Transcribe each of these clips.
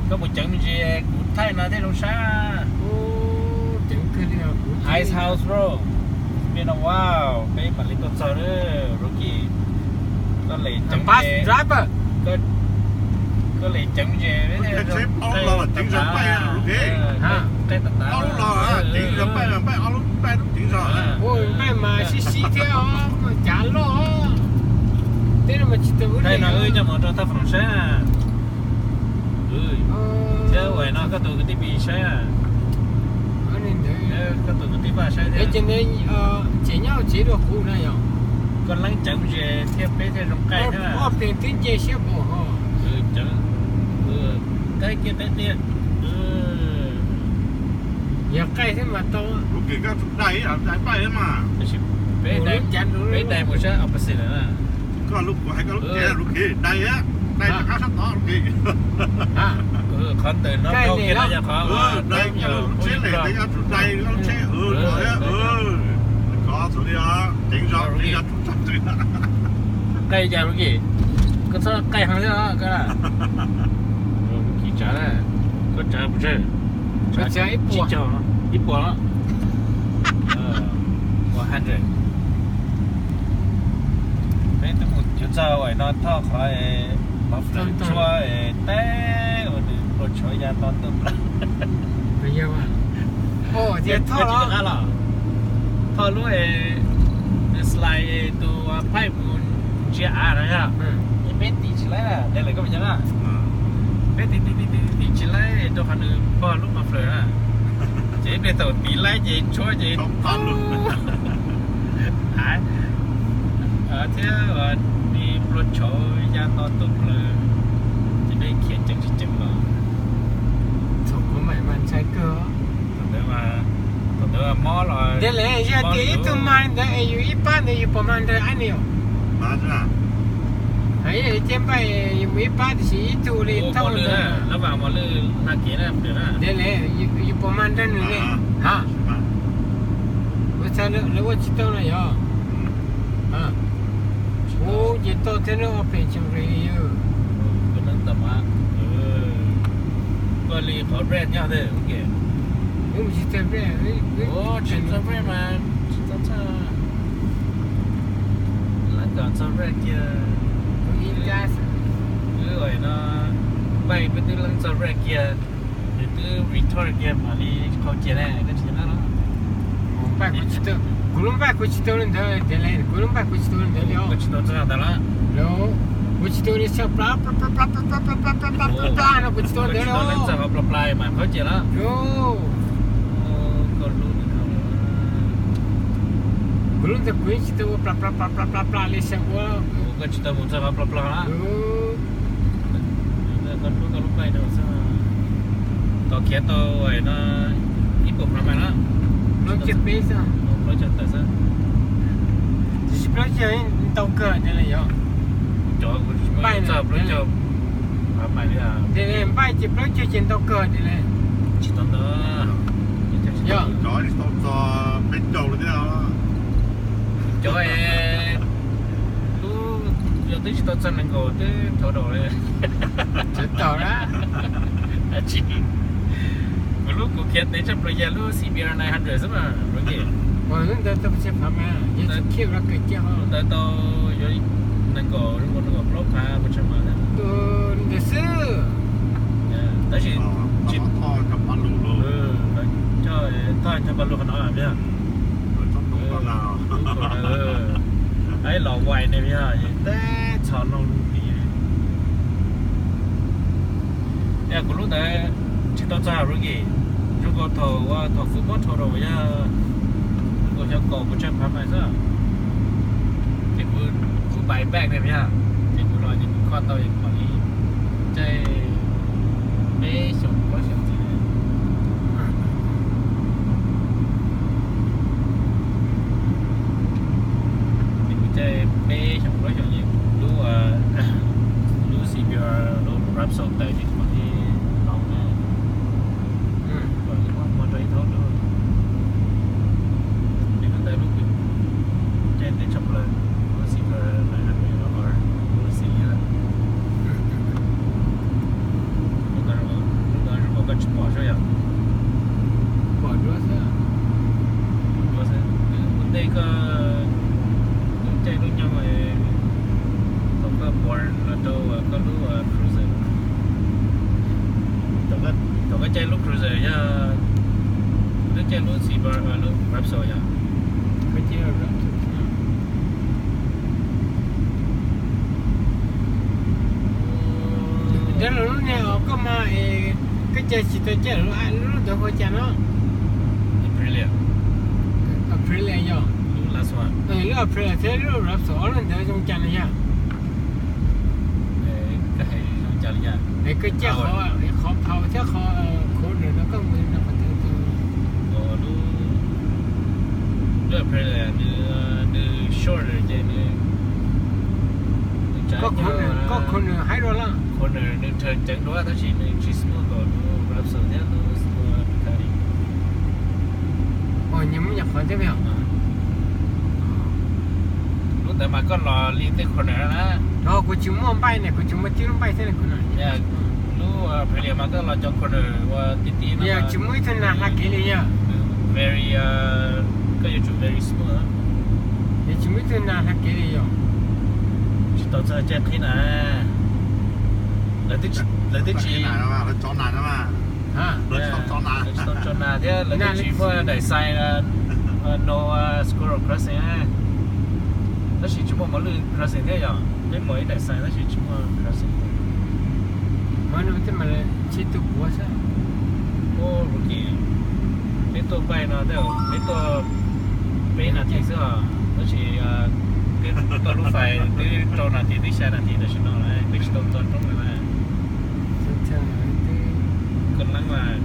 Koj mus ceev me ntsis kuv thaij no thiaj zoo saib. Ice house bro. Been a while, peb mam li tuaj txog lawm Rookie. Koj lem ceev, koj lem ceev ntsis, ceev zog paj, ceev zog paj, paj ob lub paj ceev zog. Paj mas sib sib thiab os, cav loj. Teb no mas tsis tau. Thaij no wb coj mus rau Thaj Foom saib. Thiab ua no koj tus kwv tij Pis saib. Koj tus kwv tij Paj saib thiab. Ces nyob tsev dua kuv na yom. Koj leeb ceev ntsis thiab peb thiaj zoo qaij thiab. Ob pheej twb nce siab npaum ho. Qaij kiag qaij tiag. Yog qaij thiab mas tau. Lub kis koj tsum dai ib yam dai paj mas. Peb dai mus sab opposite na. Koj lub, kuv hais koj lub tsev lub kis dai, dai rov qab sab tod lub kis. Qhov ntawm no dai, koj lub tsheb lem, koj tsum dai koj lub tsheb. Koj txhob li os, ceev zog, ceev zog tsum txog. Qaij cas lub kis, koj txhob qaij heev thiab koj. Kis tsav, koj tsav pes tsawg? Ib puas los? One hundred. Peb twb mus yuav txog ua no thoj qhov muffler tshuab teb ua nws pluas tshauv ya to tuaj plaws. Thoj los? Thoj lub slide tus pipe mus ntsia av no yog. Peb tiv tsis laib na, de lawm koj puas nco na? Peb tiv tiv tiv tiv tsis laib rau qhov nws pog lub muffler na. Ces ib pliag thaum tiv laib ces tshuab ces thiab ua nws pluas tshauv ya to tuaj plaws. Ces peb khiav ceev tsis ceev los. Thaum ntawd mas mob los. Yog tias ib tug mag ntawd es yus ib pab ntawd yus puas mag nrog ab ni? Hais tias npaj yus mus ib pab tiam sis ib tug li thauj lawv vas mos lwj hla kev na. Yus puas mag nrog nws li? Ha, ua txhaj lawv ua tsis tau no yog. Ub, ces toj thiab lub ob pheej tseem li yog. Koj li qhov red nyob thiab. Wb mus tsis txog red, tsis txog red mas tsis txog txhaj. Lawv kom txog red kiag. Wb no npaj peb twb leej txog red kiag, nws twb return kiag mam li qhau cia ne, koj tsis nyob no. Kuv lub npaj kuv tsis tau li ntawd, kuv lub npaj kuv tsis tau li ntawd li os. Kuv tsis tau txog ntawd los? Kuv tsis tau li txog plab plab plab plab plab no, kuv tsis tau li ntawd li os. Txog qhov plab plab mas qhau cia los. Kuv lub ntawd kuv yeej tsis tau ua plab plab plab plab plab li xyov ua. Koj tsis tau mus txog qhov plab plab los? Koj lub, koj lub npaj no xwb. Tos khiav tau no ib puas phav mas na. Plaub caug peb xwb. Plaub caug tawm xwb. Tiam sis plaub caug ntau kawg tiag li yog. Cov kuv tsis muaj txog plaub caug phav mas li. Tias npaj ces plaub caug ces ntau kawg tiag li. Tsis tau ntau. Yog cov tsis tau txog peb caug li thiab. Cov lub yog twb tsis tau txog nees nkaum twb thov daus li. Tsis tau na. Tsis, kuv lub kuv khiav ntev tshaj plaws yog lub C B R nine hundred xwb mas. Lub ntawd tau pes tsawg phav mas, yog tsis khiav los kawg kiag ho. Ntawd tau yuav nees nkaum, nees nkaum plaub phav pes tsawg mas. Tus ntawd xwb. Tab sis tsis, thoj cov pa lug qhov no. Aib los wais ne yog teb txhos no lub pis. Yog kuv lub ntawd tsis tau txog Rookie, zoo nkaus thaum ua thaum kuv muab thau rau yog zoo nkaus xyoo kaum pes tsawg phav mas xwb. Ces kuv, kuv buy back ne yog, ces kuv los ces kuv kho tau ces kuv mam li caij peb xyoos plaub xyoos ntxiv. Ces kuv caij peb xyoos plaub xyoos ces lub, lub C B R lub Repsol tawm ces kuv mam li los na. Kom li muab muag rau ib thaub dua. Ces lub ntawd lub kuv caij ntev tshaj plaws, lub C B R nine hundred R, lub xim li lawm. Tsis pom xwb yog? Pom duab xwb. Pom duab xwb. Ua ntej koj lub caij lub nyoog thaum koj born los rau koj lub cruiser. Thaum koj caij lub cruiser yog lub caij lub Seaboard, lub Repsol yog? Koj caij Repsol. Nrhiav los lub niag os, koj mas es koj caij tsis tau caij lub, lub ntawd hu cas no? Aprilia. Aprilia yog? Lub last one. Lub Aprilia thiab lub Repsol ob lub ntawd zoo cas no yog? Koj hais zoo cas li cas? Es koj caij qhov, qhov power thiab qhov corner no koj mus no qhov twg? Lub, lub Aprilia nws, nws shorter ces nws, nws tsav, koj corner, koj corner haib dua lawm. Corner nws rhawv ceev dua tab sis nws tsis smooth npaum lub Repsol thiab lub Ducati. Os, nyias muaj nyias qhov thiab yog? Lub ntawd mas koj los li tej corner na. Os, kuv tsis muaj npaij ne, kuv tsis muaj tib lub npaij thiab ne, corner. Lub Aprilia mas koj los cov corner ua ti ti no. Yog tsis muaj ib tug nag hla kev li yog? Very, koj yuav tsum very smooth. Yog tsis muaj ib tug nag hla kev li yog? Tsis tau txog caij qhib na. Lawv twb tsis, lawv twb tsis, lawv tso nag no. Lawv tsis tau tso nag thiab lawv twb tsis muaj daim sign no squirrel crossing, tab sis tsis muaj mos lwj crossing thiab yog? Peb muaj ib daim sign tab sis tsis muaj crossing. Ua no tej mas tsis tu kuv xwb. Ua rookie, peb tuaj npaij no tej, peb tuaj peb nas this xwb os, tab sis peb tuaj lub fais twb rau nas this twb xya nas this tam sim no lawm, peb tsis tau txog roob li na. Koj leeb mas,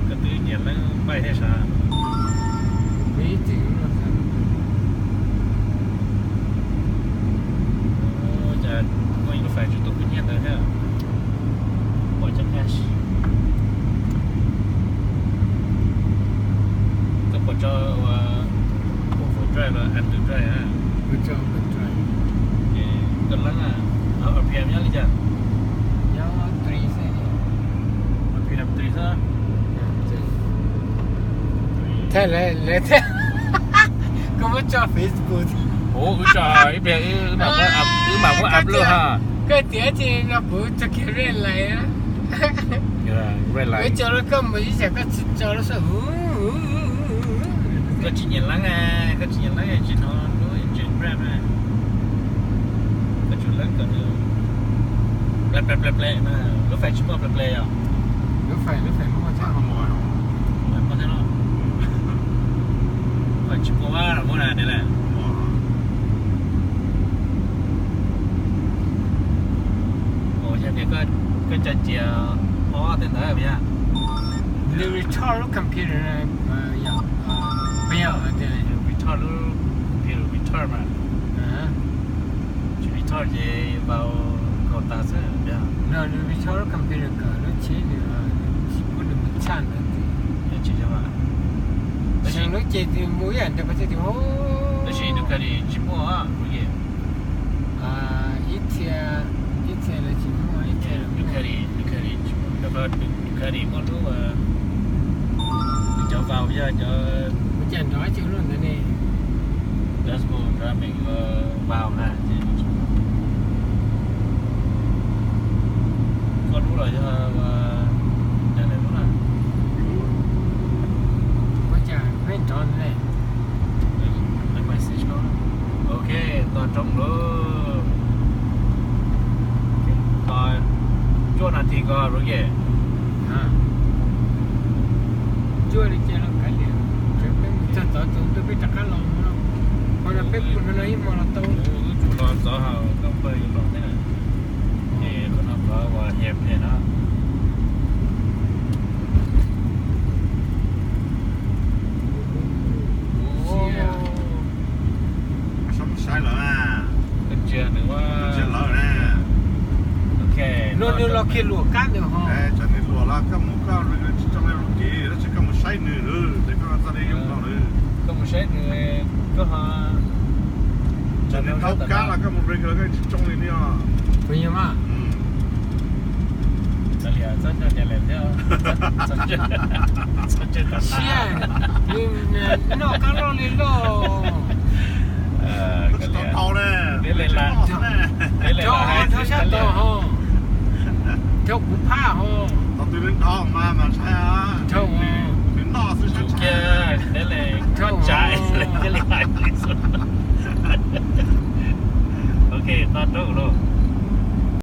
koj twb nyiam leeb npaij thiab sav? Cas muaj ib lub fais tsis tuaj kuv nyiam ntawd thiab. Pom cov cash. Koj puas tso ua four wheel drive los hand drive na? Ces koj leeb, R P M nyob li cas? Nyob three xwb. R P M three xwb. Thiab lawv, lawv thiab, koj muab tso Facebook. Ua wb tso ib pliag wb mam muab upload ha. Koj tiav ces no kuv tso kiag red line. Red line. Wb tso rau koj mus ib tsam koj tsis tso lub xwb. Koj tsis nyiam leeb, koj tsis nyiam leeb tsis hnov lub engine rev na. Koj tsuas leeb kom nws ple ple ple ple na. Lub fais tsis muaj ple ple os? Lub fais, lub fais muaj thiab. Muaj thiab los? Fais tsis muaj, muaj na, nws na. Ua yog tias koj coj cia ob tej ntawd puas yog? Nws retard lub computer, yog, puas yog tias retard lub computer retard mas. Tsis retard ces vau kaum tas xwb. No nws retard lub computer kom lub tsheb nws tsis pub nws mus tshaj ntawd. Tsis yog mas. Seem lub ces mus ib yam ntawd pas thiaj tias. Tab sis Ducati tsis muaj lub yes. Ib txhia, ib txhia lawv tsis muaj, ib txhia lawv muaj. Ducati, Ducati tsis muaj, rau qhov Ducati muaj lub, nws cov vau yog cov, ua cas nrov ib ce lub ntawd ne? Dashboard driving vau na ces tsis muaj. Koj lub los yog, yog lwm lub na? Ua cas peb nrov ntawd ne? Ok, tos roob lawm. Tos cuaj nas this ko rau yem. Cuaj li cas los kav liam, tsuav peb mus txog tod tus ntuj peb rov qab los no. Qhov no peb pw no ib hmo los tau. Wb tsum los txog hauv koj npawg yuav los thiab na. Ces qhov no qhov uas hiam phem no. Saib mus saib lawm na. Koj ntsia nws ua, ntsia lawm na. Ok. No nws los kiag luam kab ntawd ho. Tsam nws luam los koj mus koj tsis tso li lub kev, tab sis koj mus saib nws lawm ces koj txoj li yooj yim lawm. Koj mus saib nws, koj ho, tsam nws thaub kab los koj mus brake los koj tsis tsoo li ne os. Puas yog mas? Txawj liam txhob nco cas lawm thiab. Siab, noj kab loj li loj. Nrog sab tod ho, nrog kuv phaj ho. Nrog, nrog,